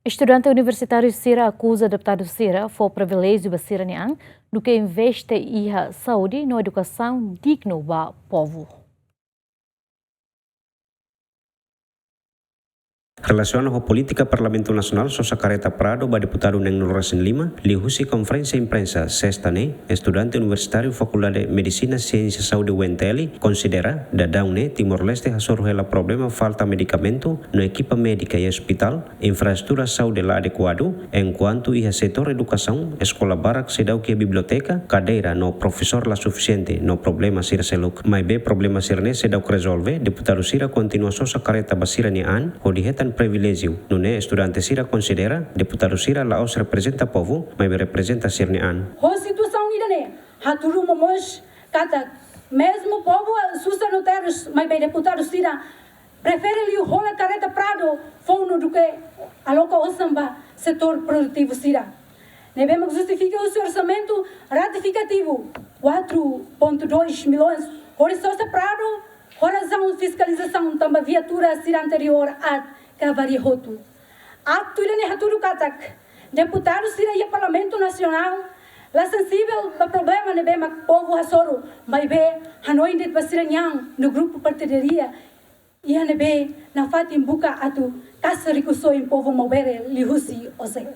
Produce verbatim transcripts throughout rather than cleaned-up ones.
Estudante universitáriu sira akuza deputadu sira fó priviléjiu ba sira-nia an duké investe iha saúde no edukasaun dignu ba povu. Relasiona ho polítika Parlamentu Nasionál sosa kareta Prado ba deputadu neen-nulu-resin-lima, liuhusi konferénsia imprensa sesta ne'e, estudante universitáriu Fakuldade Medisina Siénsia Saúde U N T L konsidera daudaun ne'e Timor-Leste hasoru hela problema falta medikamentu no ekipa médika iha ospitál, infraestrutura saúde la adekuadu, enkuantu iha setór edukasaun, eskola barak seidauk iha biblioteka, kadeira no profesór la sufisiente no problema sira seluk. Maibé problema sira-ne'e seidauk rezolve, deputadu sira kontinua sosa kareta ba sira-nia an hodi hetan priviléjiu. Nune'e estudante sira konsidera deputadu sira la'ós reprezenta povu, maibé reprezenta sira-nia an. Ho situasaun ida-ne'e, hatudu momoos katak mezmu povu susar no terus, maibé deputadu sira prefere liu hola kareta Prado fó no duké aloka osan ba setór produtivu sira. Ne'ebé mak justifika husi orsamentu ratifikativu quatro ponto dois milhões hodi sosa Prado ho razaun fiskalizasaun tanba viatura sira anteriór aat ka avaria hotu. Aktu ida-ne'e hatudu katak deputadu sira iha Parlamentu Nasionál la sensivel ba problema ne'ebé mak povu hasoru, maibé hanoin de'it ba sira-nia an no grupu partidáriu iha ne'ebé nafatin buka atu kasa rikusoin povu Maubere liuhusi OJE.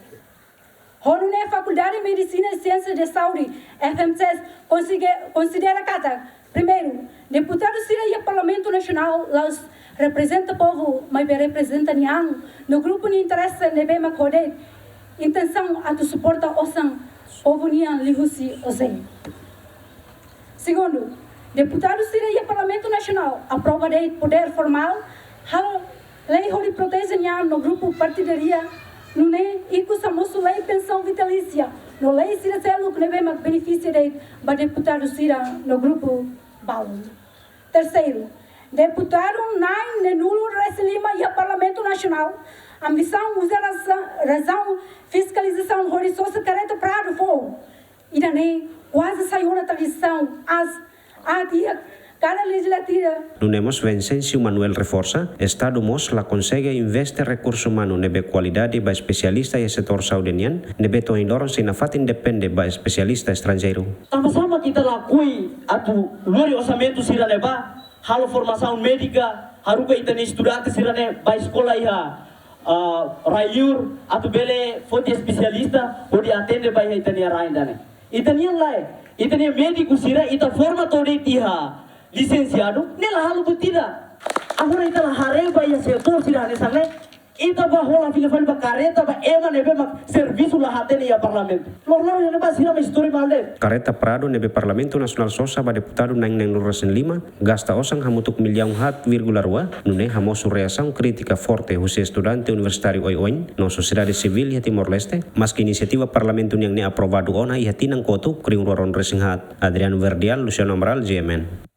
Ho nune'e Fakuldade Medisina e Siénsia de Saúde, F M S S, konsige-, konsidera katak, primeiru, deputadu sira iha Parlamentu Nasionál la'ós reprezenta povu, maibé reprezenta nia an no grupu nia interese ne'ebé mak ho de'it intensaun atu suporta osan povu nian liuhusi OJE. Segundu, deputadu sira iha Parlamentu Nasionál aprova de'it podér formál halo lei hodi proteje nia an no grupu partidáriu, nune'e ikus hamosu lei pensaun vitalísia no lei sira seluk ne'ebé mak benefisia de'it ba deputadu sira no grupu balun. Terseiru, deputadu na'in neen-nulu-resin-lima iha Parlamentu Nasionál ambisaun uza raza-, razaun fiskalizasaun hodi sosa kareta Prado fó. Ida-ne'e kuaze sai ona tradisaun aat, aat iha kada lejizlativa. Nune'e mós Vincencio Manuel reforsa, Estadu mós la konsege investe rekursu umanu ne'ebé kualidade ba espesialista iha setór saúde nian, ne'ebé to'o ohin loron sei nafatin depende ba espesialista estranjeiru. Tanba sá mak ita lakohi atu lori orsamentu sira-ne'e ba halo formasaun médika, haruka ita-nia estudante sira-ne'e ba eskola iha, ah, rai-liur, atu bele foti espesialista hodi atende ba iha ita-nia rain ida-ne'e. Ita-nia lae, ita-nia médiku sira ita forma to'o de'it iha lisensiadu, ne'e la halo buat ida. Agora ita la haree ba iha setór sira hanesan ne'e, ita bá hola fila fali ba kareta ba ema ne'ebé mak servisu la hatene iha Parlamentu. Loroloron iha ne'ebá sira mak istori malu de'it. Kareta Prado ne'ebé Parlamentu Nasionál sosa ba deputadu na'in neen-nulu-resin-lima, gasta osan hamutuk millaun haat vírgula rua, nune'e hamosu reasaun krítika forte husi estudante universitáriu oioin no sosiedade sivíl iha Timor-Leste, maski inisiativa Parlamentu nian ne'e aprovadu ona iha tinan kotuk, rihun rua ruanulu-resin-haat. Adriano Verdial, Luciano Amaral, G M N.